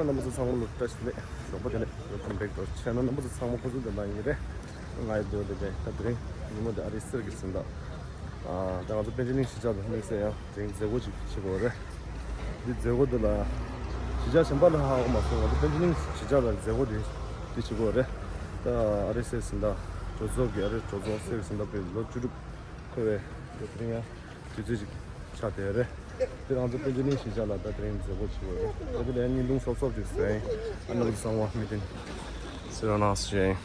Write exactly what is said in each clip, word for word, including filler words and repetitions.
རྣམ་པ་ཚོ་ཚང་མ་ལ་བཀྲ་ཤིས་བདེ་ལེགས། ཞོགས་པ་བདེ་ལེགས། Welcome back to our channel. རྣམ་པ་ཚོ་ཚང་མ་སྐུ་གཟུགས་བདེ་ལེགས་ཡིན་རེད། ང་ཡི་འདོད་དེ་བས་ད་དེ་རིང་ཉིན་མོ་འདི་ཨ་རིའི་གསེར་གྱི་ཟིན་ད། ཨ་ད་ང་ཚོ་པཎ་ཆེན་གླིང་གཞིས་ཆགས་དང་དམིགས་བསལ་ཡང་དེ་རིང་མཛད་སྒོ་ཅིག་བྱེད་དགོས་རེད། འདི་མཛད་སྒོ་འདི་ལ་གཞིས་ཆགས་གཞན་པ་ལ་ཧ་གོ་མ་སོང་། ང་ཚོ་པཎ་ཆེན་གླིང་གཞིས་ཆགས་ལ་མཛད་སྒོ་འདི་འདི་བྱེད་དགོས་རེད། ད་ཨ་རིའི་གསེར་ཟིན་ད་གྲོས་ཚོགས་ཀྱི་ཨ་རིའི་གྲོས་ཚོགས་གསེར་གྱི་ཟིན་ད་དཔེ་ལོ་བཅུ་དྲུག་འཁོར་བའི་དེ་རིང་ཡང་དུས་ཚོད་ཅིག་ཆགས་བསྡད་རེད། དེ་རང་ཚོ་པཎ་ཆེན་གླིང་གཞིས་ཆགས་ལ་ད་དེ་རིང་མཛད་སྒོ་བྱེད་དགོས་རེད། དེ་ལས་བརྙན་ཐུང་སོབ་སོབ་ཅིག་བཟོས་ཡིན། ཨ་ནི་གསང་བ་མི་བདེན་ཟེར་བ་ནང་བཟོས་ཡིན།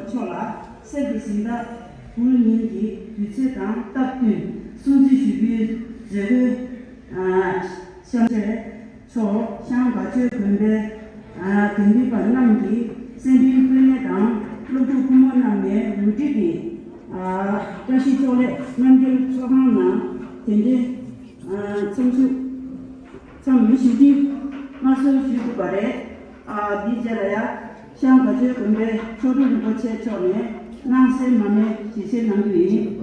མཆོག་ལ་གསེར་གྱི་ཟིན་ཐག་འབུལ་ཉིན་གྱི་དུས་ཚོད་དང་སྟབས་བསྟུན་སྲུང་བརྩི་ཞུ་རྒྱུའི་མཛད་སྒོའི་གཤམ་གསལ། མཆོག་ཤང་དགའ་ཆོས་དགོན་པའི་དགེ་འདུན་པ་རྣམས་ཀྱིས་སེ་འབྲུའི་སྤོས་སྣེ་དང་སློབ་ཕྲུག་ཕོ་མོ་རྣམས་ནས་རུ་སྒྲིག་གིས་བཀྲ་ཤིས་གཙུག་ལག་རྣམ་རྒྱལ་ཚོགས་ཁང་ནང་དེ་འདྲའི་མཚམས་ཞུགས་མཚམས་ཞུ་རྒྱུའི་མངའ་གསོལ་ཞུས་འདུག་པ་རེད། འདིའི་རྗེས་ལ་ཡང་ཤང་དགའ་ཆོས་དགོན་པའི་མཆོག་སྤྲུལ་རིན་པོ་ཆེ་མཆོག་ནས་སྣང་གསལ་མར་མེ་ཞལ་བཞེས་གནང་རྒྱུ་ཡིན།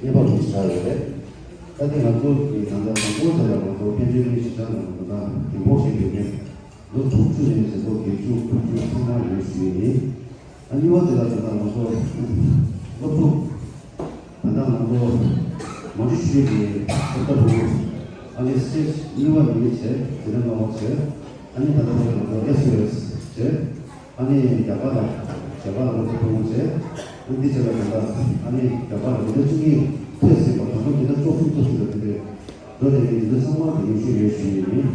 གནས་བབ་ཅིག་ཆགས་ཡོད་རེད། ད་ལྟ་ང་ཚོ་གི་ད་ལྟ་དང་པོ་དེ་ལ་ང་ཚོ་དཔལ་འབྱོར་གྱི་གཞི་རྩ་ནང་ད་ལྟ་རིམ་སྤོར་བྱེད་དགོས་མཁན་ལོ་དྲུག་ཅུ་ནས་བྱེད་སྒོ་བརྒྱད་ཅུ་དགུ་བཅུ་ཚང་མ་ཡོད་ཞུ་ཡི་ཡིན། ཨ་གཉིས་པ་དེ་ལ་ད་ལྟ་ང་ཚོ་སློབ་ཕྲུག་ད་ལྟ་ང་ཚོ་མང་ཆེ་ཤོས་ཀྱི་སློབ་གྲྭ་ཕྲུ་གུ་ཨ་ནི་སི་ཊེ་ཇི་གཉིས་པ་ཡིན་བྱས་དེ་ནས་ལྔ་པ་བྱས་ཨ་ནི་ད་ལྟ་ང་ཚོ་ཨེས་ཡུ་ཨེས་བྱས། ཨ་ནི་རྒྱ་གར་ལ་རྒྱ་གར་ལ་ང་ཚོ་ཕྲུ་གུ་བྱས། ཨ་འདི་བྱས་ལ་ད་ལྟ་ཨ་ནི་རྒྱ་གར་ལ་མི་སྣ་བཅུ་གཉིས་ཐོན་ཟིན་པ་དང་པོ་མི་སྣ་བཅུ་གསུམ་ཐོན་ཟིན་པ་དེ་འདྲའི་འགྲོ་བསྡད་མཁན་འདི་ཚོ་ཚང་མ་གི་ཡོང་ཤུགས་ཡོད་ཞུ་ཡི་ཡིན།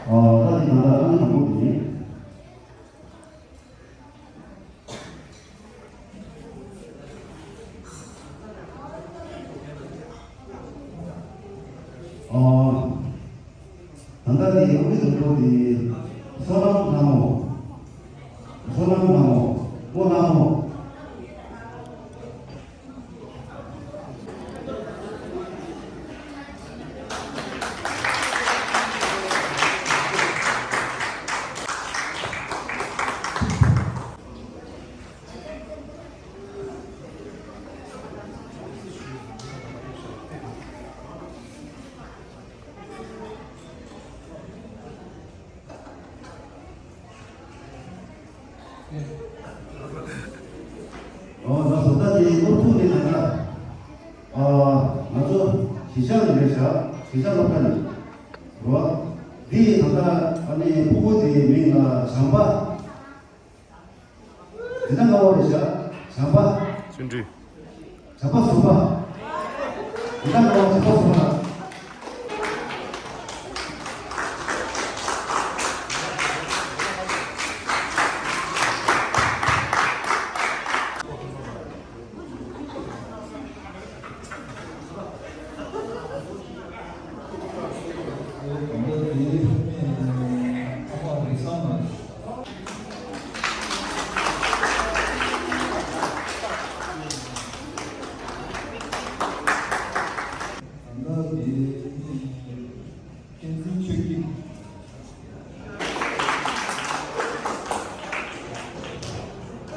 ཨ་ད་འདི་ད་ལྟ་ཨ་ནི་དང་པོ་དེ་ཡིན། ཨ། ད་ལྟ་དེ་ཡང་མི་དང་པོ་དེ་བསོད་ནམས་ལྷ་མོ། བསོད་ནམས་ལྷ་མོ། བསོད་ནམས་ལྷ་མོ། ཨོ་ལགས་སོ། ད་དེ་སློབ་ཕྲུག་ནི་ད་ལྟ་ཨ་ང་ཚོ་གཞིས་ཆགས་ནས་རེད་ཤག་གཞིས་ཆགས་སློབ་གྲྭ་ནས་རོ། འདི་ད་ལྟ་ཨ་ནི་ཕྲུ་གུ་དེའི་མིང་ལ་བྱམས་པ། འདི་ལྟར་ལྔ་པ་རེད་ཤག་བྱམས་པ། བརྩོན་འགྲུས། བྱམས་པ་ཟུར་པ། འདི་ལྟར་ལྔ་པ་བྱམས་པ་ཟུར་པ།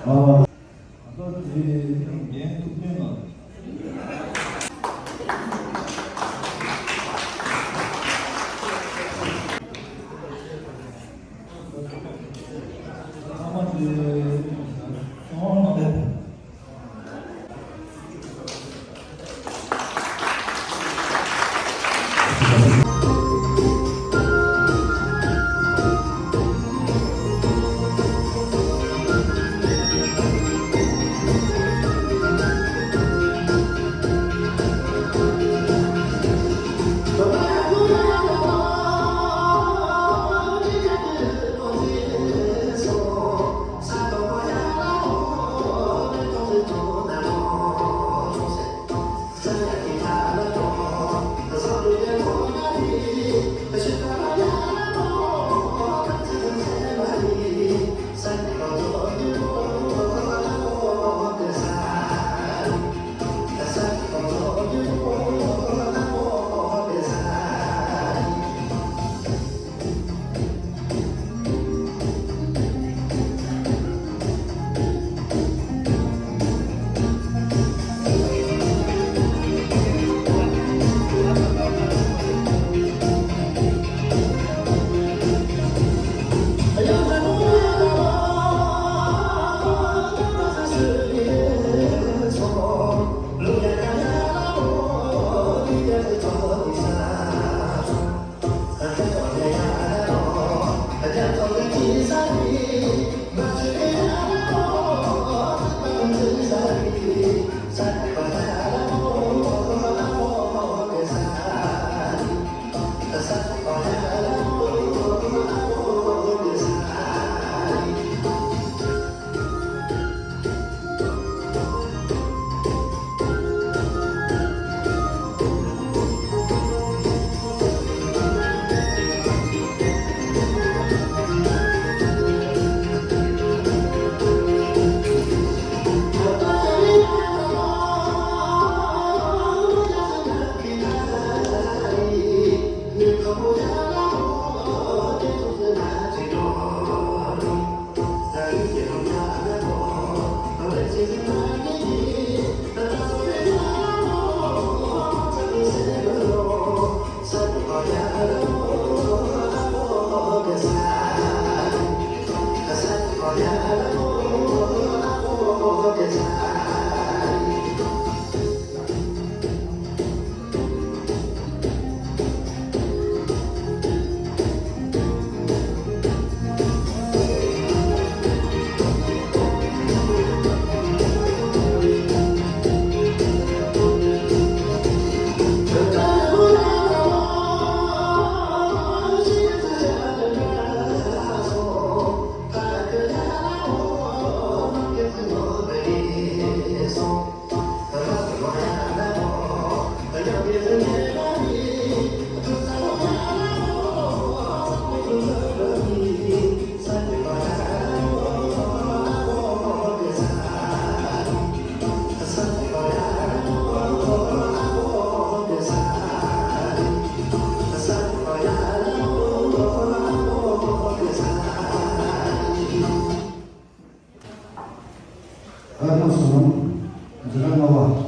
ཨ། ང་ཚོ་དེ་འགན་ཐུགས་ཕན་ལ། ཚང་མ་དེ་ཚང་མ་ལ། ལྷ་མོ་བསོད་ནམས། འཛིན་གྲྭ་ལྔ་པ།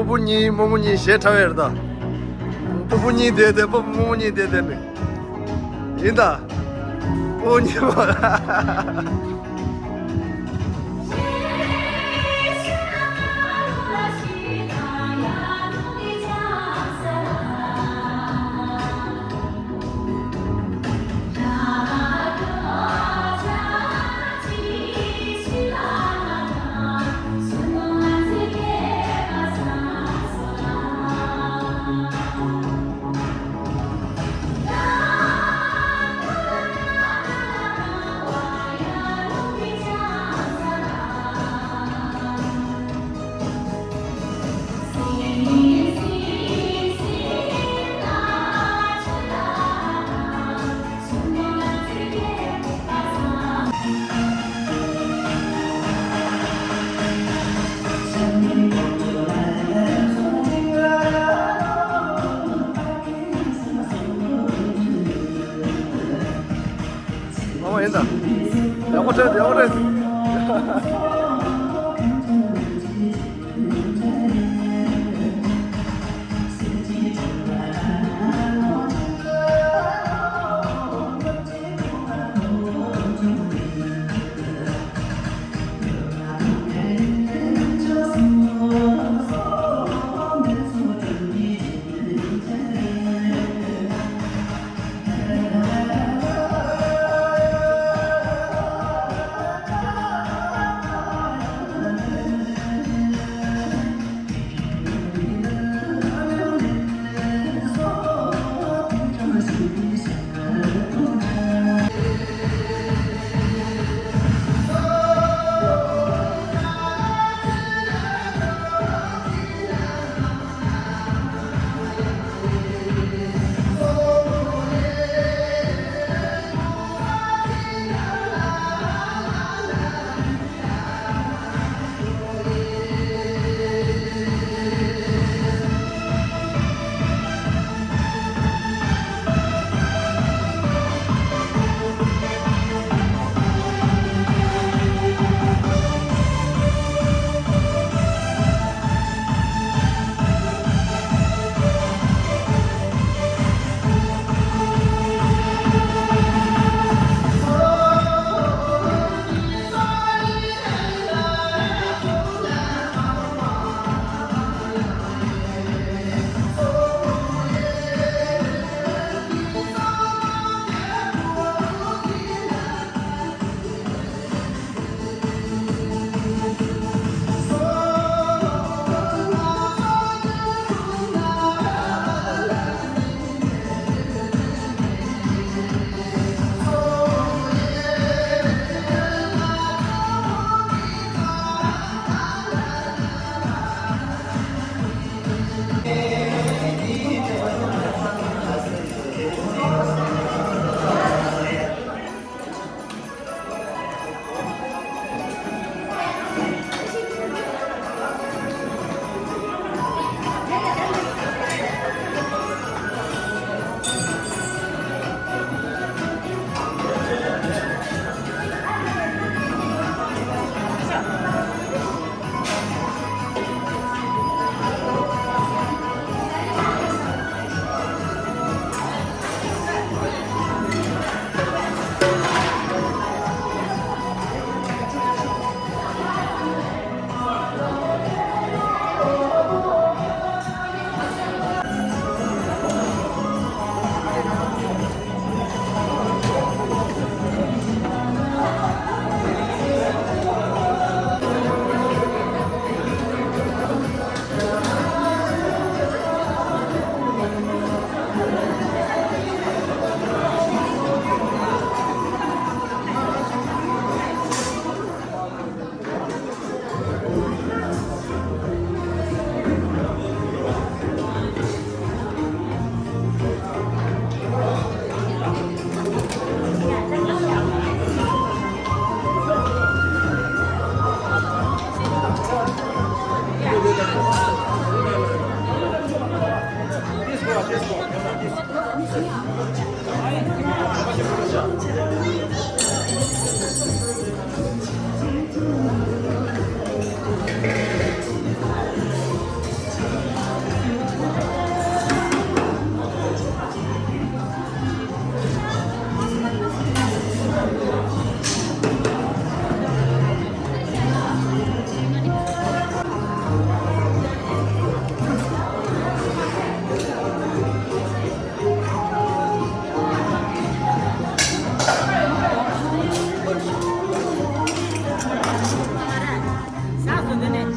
སྤོ་བོ་གཉིས་རྨོ་མོ་གཉིས་ཞེ་ཁྲ་བའི་རེད་ད། སྤོ་བོ་གཉིས་བསྡད་དེ་སྤོ་བོ་རྨོ་མོ་གཉིས་བསྡད་དེ་ནི། ཡིན་ད། སྤོ་བོ་གཉིས་མ། ཨོ་ཡིན་ད། ཡག་པོ་བྲིས་འདུག་ཡག་པོ་བྲིས་འདུག་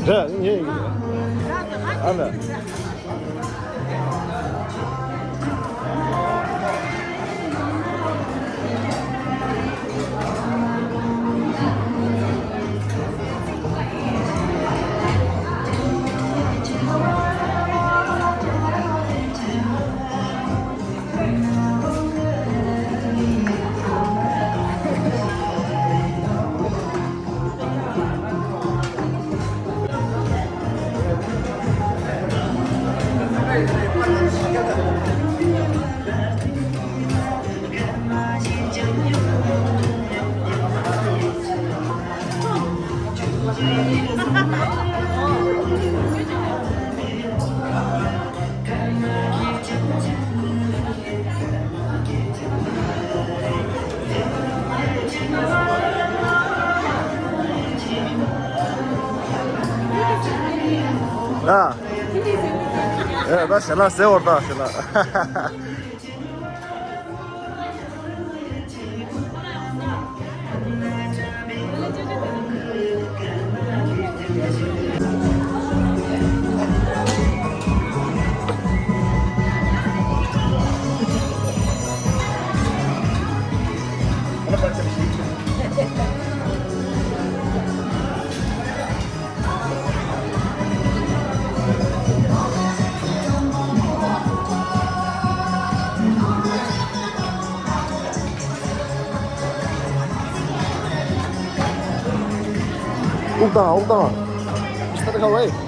རེད། ངས་ཡིན། ཨ་ལ། ཨ། ཨེ། ད་ཞལ་ལག་ཟེར་བར་ད་ཞལ་ལག་དབུགས་བཏང་། དབུགས་བཏང་། Is that the right?